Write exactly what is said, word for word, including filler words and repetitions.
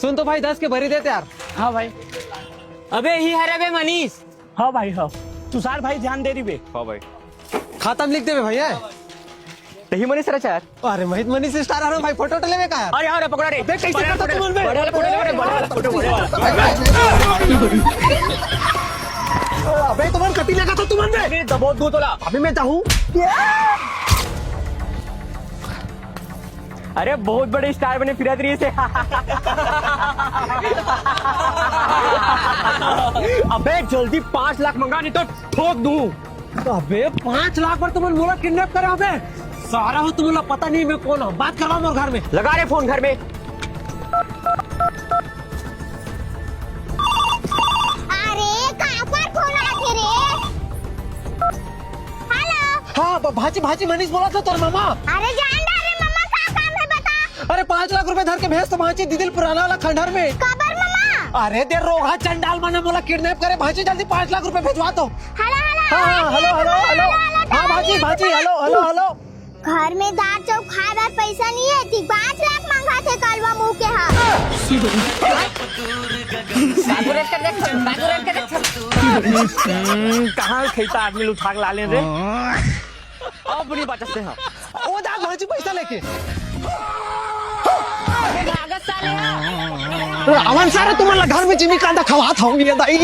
सुन तो भाई, दस के भरी देते यार। हाँ भाई। अबे ही हरे बे मनीष। हाँ भाई, हाँ। तुषार भाई ध्यान दे रही बे। हाँ भाई। खाता में लिख देबे भैया। तही मनीष रचा यार। अरे महित मनीष स्टार आ रहा भाई, फोटो उठा लेबे का यार? अरे यार, पकड़ा रे। बे, कैसे करता तुमन बे? बड़े वाला फोटो ले, बड़े वाला फोटो, बड़े वाला। अबे तुमन कति लगा था तुमन बे? अबे दबो दू तोला। अभी मैं जाहूँ। अरे बहुत बड़े स्टार बने फिरत रही से। अबे जल्दी पाँच लाख मंगा, नहीं तो ठोक दूं। अबे पाँच लाख पर तुमन मोला किडनैप करे अबे। सारा हो तुमला पता नहीं मैं कौन हूँ। बात करवा मोर घर में। लगा रे फोन घर में। अरे काकर फोन आथे रे? हेलो। हाँ ब- भाजी भाजी मनीष बोला था तोर मामा। अरे जान डा रे मामा, का काम है बता। अरे पाँच लाख रुपए धर के भेज तो भाजी दीदी पुराना वाला खंडहर में। काबर मामा? अरे दे रोगहा चंडाल मन मोला किडनैप करे भाजी, जल्दी पाँच लाख रुपए भेजवा तो। Hello hello. हाँ हाँ हेलो हेलो हेलो। हाँ भाजी भाजी हेलो हेलो हेलो। घर में दाल चाउर खाए बर पैसा नहीं है, ती पाँच लाख मांगा थे कलवा मुंह के हा। हम्म, कहाँ खैता आदमी उठा के ला ले रे। अब नहीं बचते हैं। ओ दा भाजी पैसा लेके। अवन सारे तुमन ला घर में जिमी कांदा खवात हूँ ये दाई।